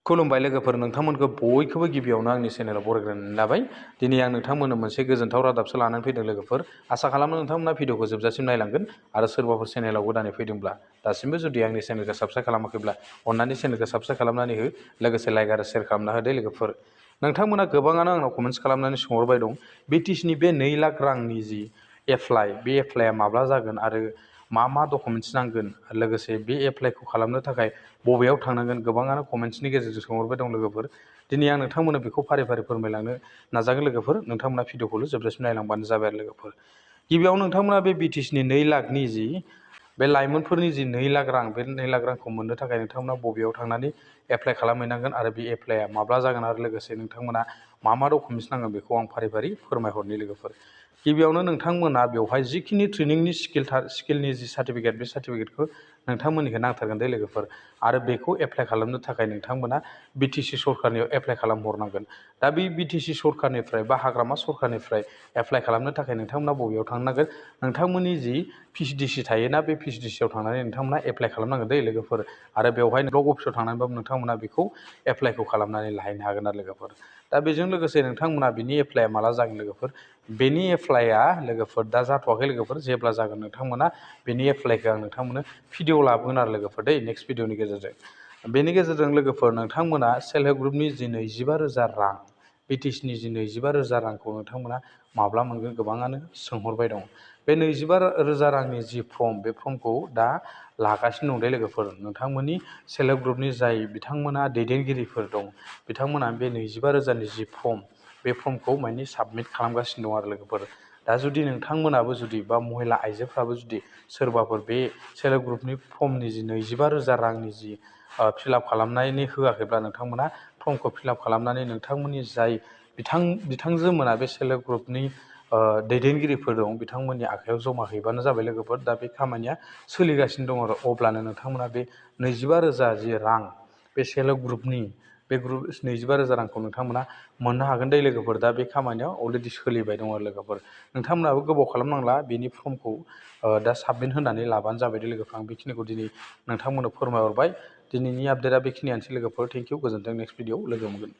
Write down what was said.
खुलुमबाय लोगोफोर, नोंथांमोनखौ बयखौबो गिबियावनो आंनि चेनेलाव बरायग्रोनानै लाबाय। दिनै आं नोंथांमोननो मोनसे गोजोनथाव रादाबसो लानानै फैदों लोगोफोर। आसा खालामो नोंथांमोना भिडिअखौ जोबजासिम नायलांगोन आरो सोरबाफोर चेनेलाव गोदानै फैदोंब्ला दासिमबो जुदि आंनि चेनेलखौ साबस्क्राइब खालामाखैब्ला अन्नानै चेनेलखौ साबस्क्राइब खालामनानै हो, लोगोसे लाइक आरो शेयार खालामना होदो लोगोफोर। नोंथांमोना गोबाङानो आंनाव कमेन्ट्स खालामनानै सोंहरबाय दं BTCनि बे 2 लाख रांनि जि एप्लाइ, बे एप्लाइआ माब्ला जागोन आरो मा डकुमेन्ट्स नांगोन, लोगोसे बे एप्लाइखौ खालामनो थाखाय बबेयाव थांनांगोन, गोबाङानो कमेन्ट्सनि गेजेरजों सोंहरबाय दं लोगोफोर। दिनै आं नोंथांमोननो बेखौ फारि फारि फोरमायलांनो नाजागोन लोगोफोर। नोंथांमोना भिडिअखौल' जोबजासिम नायलांबानो जाबाय आरो लोगोफोर। गिबियाव नोंथांमोना बे BTCनि 2 लाखनि जि बे लाइमोनफोरनि जि 2 लाख रां, बे 2 लाख रांखौ मोननो थाखाय नोंथांमोना बबेयाव थांनानै एप्लाइ खालामहैनांगोन आरो बे एप्लाइआ माब्ला जागोन आरो लोगोसे नोंथांमोना मा डकुमेन्ट्स नांगोन बेखौ आं फारि फारि फोरमायहरनि लोगोफोर। गिबियावनो नोंथांमोना बेवहाय जिखिनि ट्रेनिंनि स्किलनि जि सार्टिफिकेट, बे सार्टिफिकेटखौ नोंथांमोननिखौ नांथारगोन दे लोगोफोर। आरो बेखौ एप्लाइ खालामनो थाखाय नोंथांमोना BTC सरकारनियाव एप्लाइ खालामहरनांगन। दा बे BTC सरकारनिफ्राय बा हाग्रामा सरकारनिफ्राय एप्लाइ खालामनो थाखाय नोंथांमोना बबेयाव थांनांगोन, नोंथांमोननि जि PCDC थायोना, बे PCDCआव थांनानै नोंथांमोना एप्लाइ खालामनांगोन दे लोगोफोर। आरो बेवहाय ब्लक अफिसाव थांनानैबाबो नोंथांमोना बेखौ एप्लाइखौ खालामनानै लाहैनो हागोन आरो लोगोफोर। दा बेजों लोगोसे नोंथांमोना बिनि एप्लाइआ माला जागोन लोगोफोर, बेनि एप्लाइआ लोगोफोर दा जाथ'वाखै लोगोफोर। जेब्ला जागोन नोंथांमोना बेनि एप्लाइखौ आं नोंथांमोननो भिडिअ लाबोगोन आरो लोगोफोर दै, नेक्स्ट भिडिअनि गेजेरजों। बेनि गेजेरजों लोगोफोर नोंथांमोना सेल्फ हेल्प ग्रुपनि जि 25,000 रां, BTCनि जि 25,000 रांखौ नोंथांमोना माब्ला मोनगोन गोबाङानो सोंहरबाय दं। बे 25,000 रांनि जि फर्म, बे फर्मखौ दा लागासिनो दं दे लोगोफोर। नोंथांमोननि सेल्फ हेल्प ग्रुपनि जाय बिथांमोना दैदेनगिरिफोर दं, बिथांमोना बे 25,000नि जि फर्म, बे फर्मखौ माने साबमिट खालामगासिनो दं आरो लोगोफोर। दा जुदि नोंथांमोनाबो जुदि बा महिला आइजोफ्राबो जुदि सोरबाफोर बे सेल्फ हेल्प ग्रुपनि फर्मनि जि 25,000 रांनि जि फिलआप खालामनानै होआखैब्ला नोंथांमोना फर्मखौ फिलआप खालामनानै नोंथांमोननि जाय बिथांजो मोना बे सेल्फ हेल्प ग्रुपनि दैदेनगिरिफोर दं, बिथांमोननि आखायाव जमा हैबानो जाबाय लोगोफोर। दा बे खामानिया सोलिगासिनो दं आरो अब्लानो नोंथांमोना बे 25,000 जि रां, बे सेल्फ हेल्प ग्रुपनि बे 25,000 रांखौ नोंथांमोना मोननो हागोन दे लोगोफोर। दा बे खामानिया अलरेडि सोलिबाय दं आरो लोगोफोर। नोंथांमोनाबो गोबाव खालामनांला, बेनि फर्मखौ दा साबमिट होनानै लाबानो जाबाय दे लोगोफोर। आं बेखिनिखौ दिनै नोंथांमोननो फोरमायहरबाय। दिनैनि आपडेटआ बेखिनियानोसै लोगोफोर। थेंक इउ, गोजोन्थों। नेक्स्ट भिडिअआव लोगो मोनगोन।